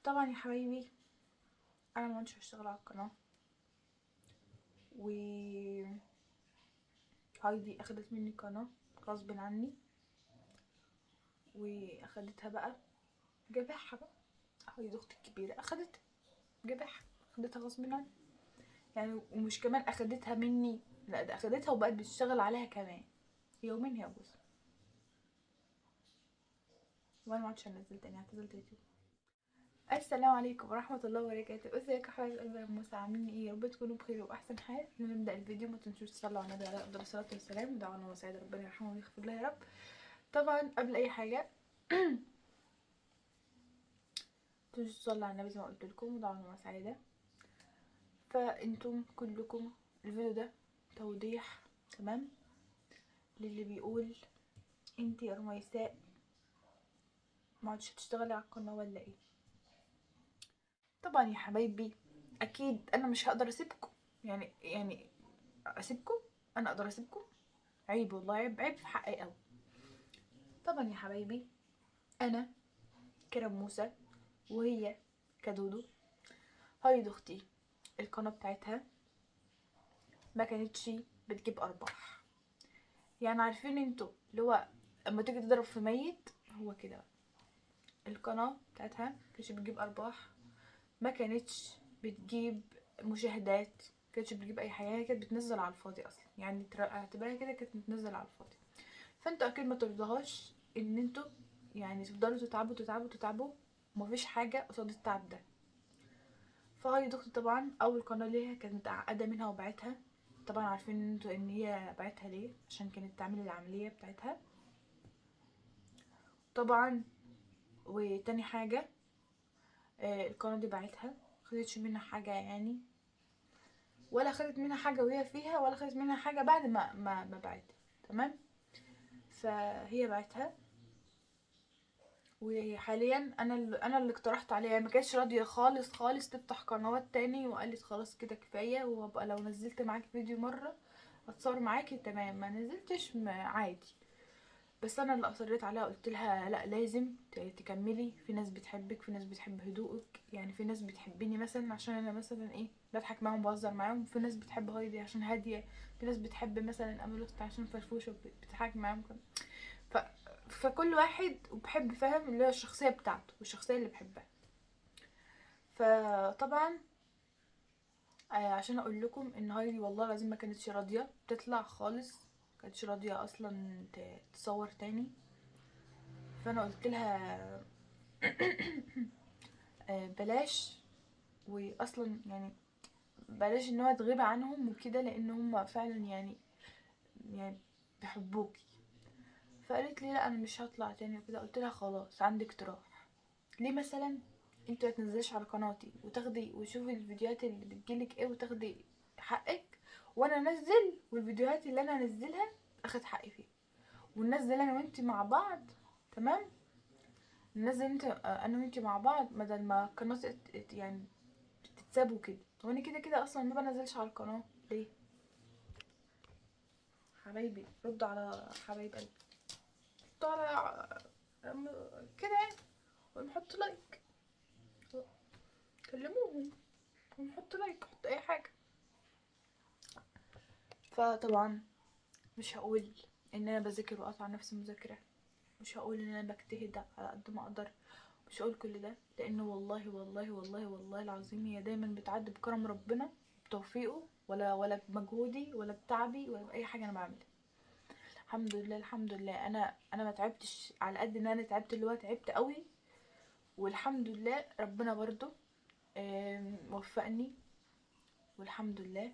طبعا يا حبايبي انا ما عدتش هشتغل على القناة، و هايدي اخدت مني القناة غصب عني، واخدتها بقى جباحه بقى. هايدي اختي الكبيرة اخدتها جباحه، اخدتها غصب عني يعني. ومش كمان اخدتها مني، لا ده اخدتها وبقت بتشتغل عليها كمان يومين يا جوز. وانا ما عدتش هنزل تاني، اعتزلت يوتيوب. السلام عليكم ورحمة الله وبركاته. ازيكم يا حبايب قلبي موسى، عاملين ايه؟ يا رب تكونوا بخير واحسن حال. قبل ما نبدا الفيديو ما تنسوش تصلوا على النبي عليه افضل الصلاة والسلام، ودعوا لنا وسعيد ربنا يرحمه ويغفر له يا رب. طبعا قبل اي حاجة تنسوش تصلوا على النبي زي ما قلت لكم، ودعوا لنا سعيدة. فانتم كلكم الفيديو ده توضيح تمام للي بيقول انتي يا رميساء ما عادش هتشتغلي على القناة ولا ايه. طبعا يا حبايبي اكيد انا مش هقدر اسيبكم، يعني اسيبكم، انا اقدر اسيبكم؟ عيب والله، عيب، عيب في حقي قوي. طبعا يا حبايبي انا كرم موسى وهي كدودو هايدي اختي، القناة بتاعتها ما كانتش بتجيب ارباح، يعني عارفين انتوا اللي هو اما تيجي تضرب في ميت هو كده بقى. القناة بتاعتها ما كانتش بتجيب ارباح، ما كانتش بتجيب مشاهدات، ما كانتش بتجيب اي حاجة، هي كانت بتنزل على الفاضي اصلا، يعني اعتبرها كده كانت بتنزل على الفاضي. فانتوا اكيد ما ترضاهاش ان انتوا يعني تفضلوا تتعبوا تتعبوا تتعبوا ومفيش حاجة قصاد التعب ده. فهايدي اختي طبعا اول قناة ليها كانت متعقده منها وبعتها، طبعا عارفين انتوا ان هي بعتها ليه، عشان كانت تعمل العملية بتاعتها طبعا. وتاني حاجة القناة دي بعتها خدتش منها حاجة يعني، ولا خدت منها حاجة وهي فيها، ولا خدت منها حاجة بعد ما بعتها تمام. فهي بعتها، وحاليا انا اللي اقترحت عليها، ما كانتش راضية خالص خالص تفتح قنوات تاني، وقالت خلاص كده كفاية، وابقى لو نزلت معاك فيديو مرة اتصور معاكي تمام، ما نزلتش عادي. بس انا اللي اصريت عليها، قلت لها لا لازم تكملي، في ناس بتحبك، في ناس بتحب هدوءك، يعني في ناس بتحبني مثلا عشان انا مثلا ايه بضحك معاهم بهزر معاهم، في ناس بتحب هايدي عشان هادية، في ناس بتحب مثلا امل اختي عشان فرفوشه بتضحك معاهم. فكل واحد وبحب فاهم اللي هي الشخصية بتاعته والشخصية اللي بحبها. فطبعا عشان اقول لكم ان هايدي والله العظيم ما كانتش راضية تطلع خالص، ما كانتش راضية اصلا تصور تاني. فانا قلت لها بلاش، واصلا يعني بلاش ان هو تغيب عنهم وكده، لان هم فعلا يعني بيحبوكي. فقالت لي لا انا مش هطلع تاني وكده. قلت لها خلاص عندك اقتراح ليه مثلا انتوا ما تنزليش على قناتي وتاخدي وشوفي الفيديوهات اللي بتجيلك ايه وتاخدي حقك، وانا انزل والفيديوهات اللي انا انزلها اخد حقي فيها، وننزل انا وانتي مع بعض تمام، ننزل انت انا وانتي مع بعض، بدل ما القناة يعني تتسابوا كده. وانا كده كده اصلا ما بنزلش على القناة ليه حبايبي؟ ردوا على حبايب قلبي، ردوا على كده يعني، ونحط like، كلموهم ونحط like، حط اي حاجة. فطبعا مش هقول ان انا بذاكر واقطع نفسي مذاكرة، مش هقول ان انا بجتهد على قد ما اقدر، مش هقول كل ده، لان والله والله والله والله العظيم هي دايما بتعدي بكرم ربنا بتوفيقه، ولا بمجهودي ولا بتعبي ولا باي حاجة انا بعملها. الحمد لله الحمد لله انا ما تعبتش على قد ان انا تعبت، اللي هو تعبت قوي، والحمد لله ربنا برضو وفقني والحمد لله،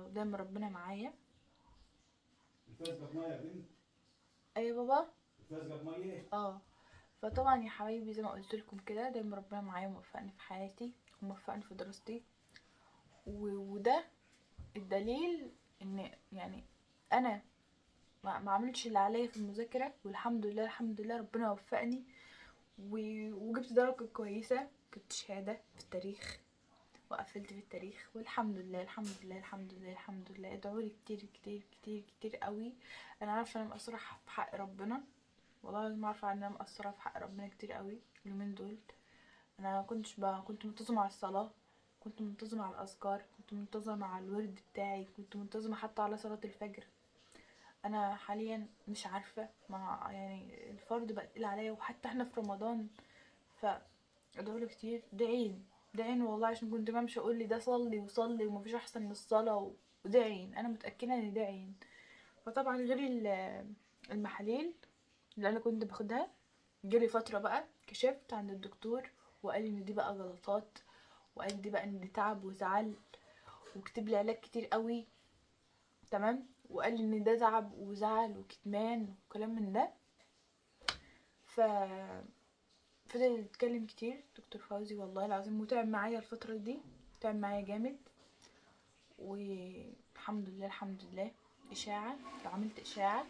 ودايما ربنا معايا. الفاس جاب مية يا بنت؟ ايوه بابا. الفاس جاب مية؟ فطبعا يا حبايبي زي ما قلت لكم كده دايما ربنا معايا وموفقني في حياتي وموفقني في دراستي، وده الدليل ان يعني انا ما عملتش اللي عليا في المذاكرة، والحمد لله الحمد لله ربنا وفقني وجبت درجه كويسة، جبت شهادة في التاريخ وقفلت في التاريخ، والحمد لله الحمد لله الحمد لله الحمد لله. ادعوا لي كتير كتير كتير كتير قوي، انا عارفه انا مقصرة في حق ربنا، والله العظيم عارفه ان انا مقصرة في حق ربنا كتير قوي اليومين دول. انا كنت منتظمة على الصلاة، كنت منتظمة على الاذكار، كنت منتظمة على الورد بتاعي، كنت منتظمة حتى على صلاة الفجر. انا حاليا مش عارفه، مع يعني الفرض بقى تقيل عليا، وحتى احنا في رمضان، ف ادعوا لي كتير. دعين دعين والله، عشان كنت بمشي اقول لي ده صلي وصلي ومفيش احسن من الصلاة، ودعين، انا متاكدة ان ده عين. فطبعا غير المحاليل اللي انا كنت باخدها، جالي فترة بقى كشفت عند الدكتور وقال لي ان دي بقى جلطات، وقال دي بقى ان دي تعب وزعل، وكتب لي علاج كتير قوي، تمام، وقال لي ان ده تعب وزعل وكتمان وكلام من ده. ف فضل يتكلم كتير دكتور فوزي والله العظيم، وتعب معايا الفترة دي، تعب معايا جامد، والحمد لله الحمد لله. اشاعة، عملت اشاعة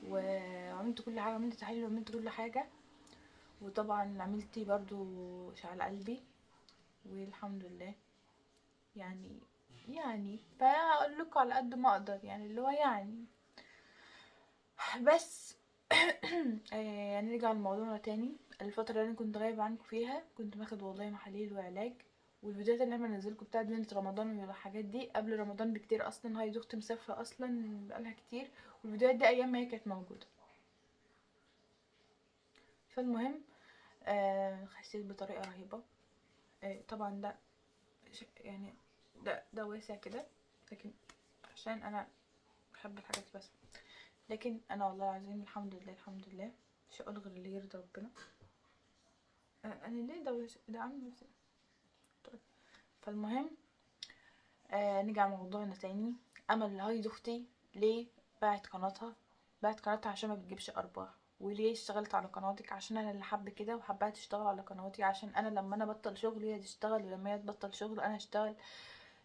وعملت كل حاجة، عملت تحاليل وعملت كل حاجة، وطبعا عملت برضو اشعة على قلبي، والحمد لله. يعني فاقول لكم على قد ما اقدر، يعني اللي هو يعني بس يعني نرجع لموضوعنا تاني. الفترة اللي انا كنت غايبة عنكم فيها كنت باخد والله محاليل وعلاج، والفيديوهات اللي انا بنزلكم بتاعت ليلة رمضان والحاجات دي قبل رمضان بكتير اصلا، هاي اختي مسافرة اصلا بقالها كتير، والفيديوهات دي ايام ما هي كانت موجودة. فالمهم خسيت بطريقة رهيبة. طبعا ده يعني ده واسع كده، لكن عشان انا بحب الحاجات بس، لكن انا والله العظيم الحمد لله الحمد لله مش هقول غير اللي يرضي ربنا. انا ليه ده واسع؟ ده عامل واسع. طيب. فالمهم نرجع موضوعنا تاني. امل هايدي اختي ليه باعت قناتها؟ باعت قناتها عشان ما بتجيبش ارباح. وليه اشتغلت على قناتك؟ عشان انا اللي حابة كده وحابة تشتغل على قناتي، عشان انا لما انا بطل شغل هي تشتغل، ولما هي تبطل شغل انا اشتغل.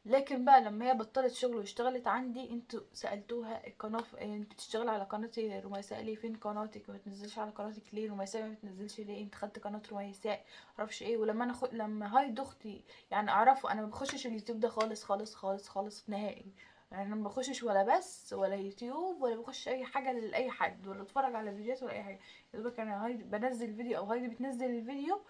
لكن بقى لما هي بطلت شغل واشتغلت عندي، انتوا سالتوها القناة انت بتشتغل على قناتي رميساء ليه؟ فين قناتك؟ ما بتنزلش على قناتك ليه؟ رميساء ما بتنزلش ليه؟ انت خدت قناة رميساء معرفش ايه. ولما انا لما هايدي اختي يعني اعرفه، انا ما بخشش اليوتيوب ده خالص خالص خالص خالص نهائي، يعني انا ما بخشش ولا بس ولا يوتيوب ولا بخش اي حاجة لاي حد، ولا اتفرج على فيديوهات ولا اي حاجة. يا دوبك انا هايدي بنزل فيديو او هايدي بتنزل الفيديو،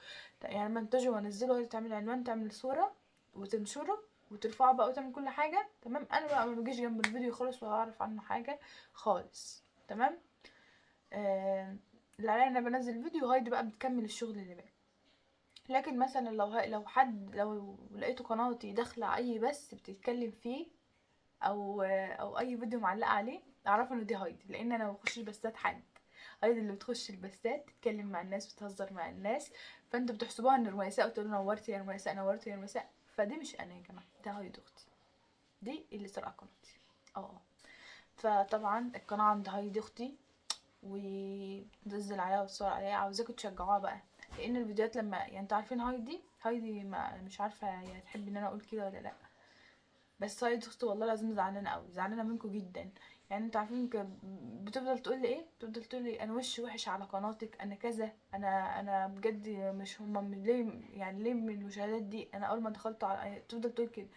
يعني منتجه وانزله، هايدي تعمل عنوان، تعمل صوره وتنشره وترفعه بقى وتعمل كل حاجة، تمام. انا بقى ما بجيش جنب الفيديو خالص ولا اعرف عنه حاجة خالص، تمام. اللي عليا انا بنزل فيديو، هايدي بقى بتكمل الشغل اللي باقي. لكن مثلا لو حد لو لقيتوا قناتي داخله اي بس بتتكلم فيه او اي فيديو معلقه عليه، اعرفوا ان دي هايدي، لان انا ما بخشش بثات حد. هايدي اللي بتخش البثات تتكلم مع الناس وتهزر مع الناس، فانتوا بتحسبوها ان رميساء وتقولوا نورتي يا رميساء نورتي يا رميساء، فدي مش انا يا جماعة، ده هايدي اختي، دي اللي سرقه قناتي. فطبعا القناة عند هايدي اختي وتنزل عليها وتصور عليها، عاوزاكم تشجعوها بقى، لان الفيديوهات لما يعني انتوا عارفين هايدي ما مش عارفه هي هتحب ان انا اقول كده ولا لا، بس هايدي اختي والله العظيم زعلانة قوي، زعلانة منكم جدا. يعني انتوا عارفين بتفضل تقول لي ايه؟ بتفضل تقول لي انا وشي وحش على قناتك، انا كذا، انا بجد مش هما ليه، يعني ليه من المشاهدات دي؟ انا اول ما دخلت على تفضل تقول كده،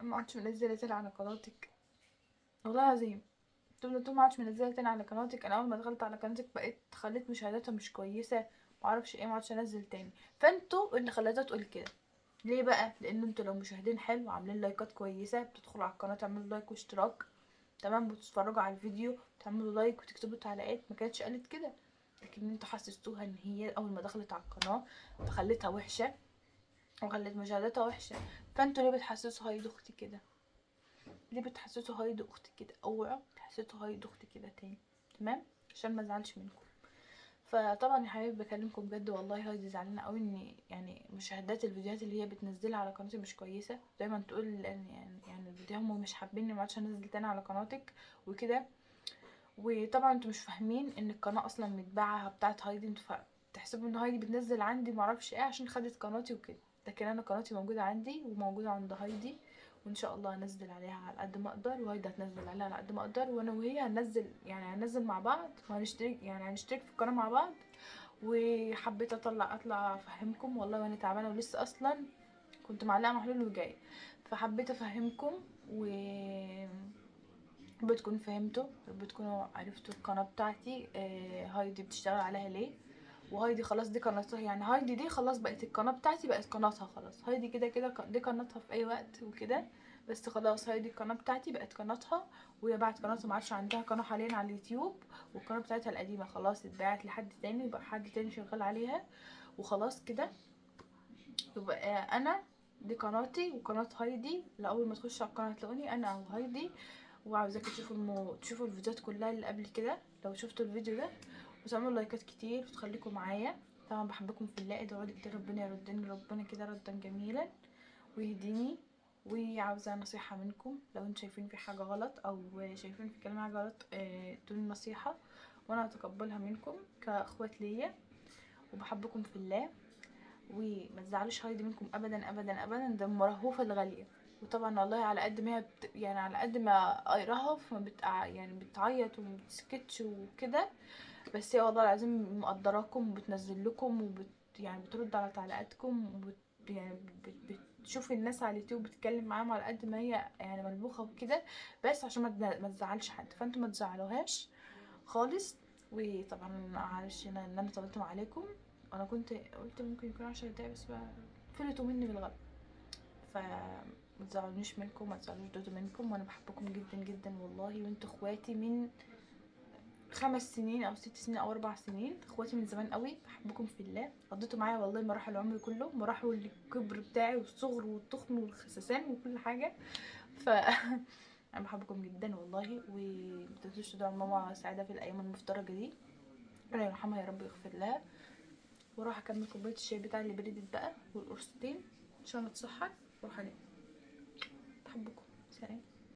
ما عادش منزله تاني على قناتك والله العظيم، تفضل تقول ما عادش منزله تاني على قناتك، انا اول ما دخلت على قناتك بقيت خليت مشاهداتها مش كويسة، ما اعرفش ايه، ما عادش انزل تاني. فانتوا اللي خليتها تقول كده ليه بقى؟ لان انتوا لو مشاهدين حلو عاملين لايكات كويسة، بتدخلوا على القناة تعملوا like واشتراك، تمام، بتتفرجوا على الفيديو تعملوا like وتكتبوا تعليقات، ما كانتش قالت كده، لكن انتوا حسستوها ان هي اول ما دخلت على القناة فخلتها وحشة وخلت مشاهداتها وحشة. فانتوا ليه بتحسسوا هايدي اختي كده؟ ليه بتحسسوا هايدي اختي كده؟ اوعوا تحسسوا هايدي اختي كده تاني، تمام، عشان ما ازعلش منكم. فطبعا يا حبايبي بكلمكم بجد والله، هايدي زعلانة قوي ان يعني مشاهدات الفيديوهات اللي هي بتنزلها على قناتي مش كويسة، دايما تقول يعني الفيديو هم مش حابيني، ما عادش انزل تاني على قناتك وكده. وطبعا انتوا مش فاهمين ان القناة اصلا متباعه بتاعت هايدي، انتوا تحسبوا ان هايدي بتنزل عندي معرفش ايه عشان خدت قناتي وكده، لكن انا قناتي موجودة عندي وموجودة عند هايدي، وان شاء الله هنزل عليها على قد ما اقدر، وهايدي هتنزل عليها على قد ما اقدر، وانا وهي هننزل، يعني هننزل مع بعض، وهنشترك، يعني هنشترك في القناة مع بعض. وحبيت اطلع افهمكم والله، وانا تعبانة ولسه اصلا كنت معلقه محلول وجاية، فحبيت افهمكم و بتكون فهمتوا، بتكونوا عرفتوا القناة بتاعتي هايدي بتشتغل عليها ليه، وهايدي خلاص دي قناتها، يعني هايدي دي خلاص بقت القناة بتاعتي، بقت قناتها خلاص. هايدي كده كده دي قناتها في اي وقت وكده، بس خلاص هايدي القناة بتاعتي بقت قناتها، وهي بعد قناتها ما عادش عندها قناة حاليا على اليوتيوب، والقناة بتاعتها القديمة خلاص اتباعت لحد تاني، وبقى حد تاني شغال عليها وخلاص كده. يبقى انا دي قناتي وقناة هايدي، لاول ما تخش على القناة هتلاقوني انا او هايدي. وعاوزاكم تشوفوا الفيديوهات كلها اللي قبل كده لو شفتوا الفيديو ده، وتعملوا لايكات كتير وتخليكم معايا. طبعا بحبكم في الله، ادعوا لي كده ربنا يردني ربنا كده ردا جميلا ويهديني. وعاوزه نصيحة منكم لو انتوا شايفين في حاجة غلط او شايفين في كلام حاجة غلط، ادوني نصيحة وانا هتقبلها منكم كاخوات ليا. وبحبكم في الله، وما تزعلوش هايدي منكم ابدا ابدا ابدا، ده مرهوفه الغالية. وطبعا والله على قد ما هي يعني على قد ما رهف ما يعني بتعيط وما بتسكتش وكده، بس هي والله العظيم مقدراكم وبتنزل لكم يعني بترد على تعليقاتكم يعني بتشوف الناس على اليوتيوب بتتكلم معاهم على قد ما هي يعني ملبوخه وكده، بس عشان ما تزعلش حد، فانتوا ما تزعلوهاش خالص. وطبعا معلش ان انا طولت عليكم، انا كنت قلت ممكن يكون 10 دقايق بس بقى فلتوا مني بالغلط. فما تزعلونيش منكم، ما تزعلوش دودو منكم، وانا بحبكم جدا جدا والله. وانتوا اخواتي من 5 سنين او 6 سنين او 4 سنين، اخواتي من زمان قوي، بحبكم في الله. قضيتوا معايا والله مراحل العمر كله، مراحل الكبر بتاعي والصغر والتخن والخسسان وكل حاجة. ف انا بحبكم جدا والله. ومتنسوش تدعوا لماما سعادة في الايام المفترجه دي، ربنا يرحمها يا رب ويغفر لها. واروح اكمل كوباية الشاي بتاعي اللي بردت بقى والقرصتين عشان اتصحى واروح انام. بحبكم، سلام.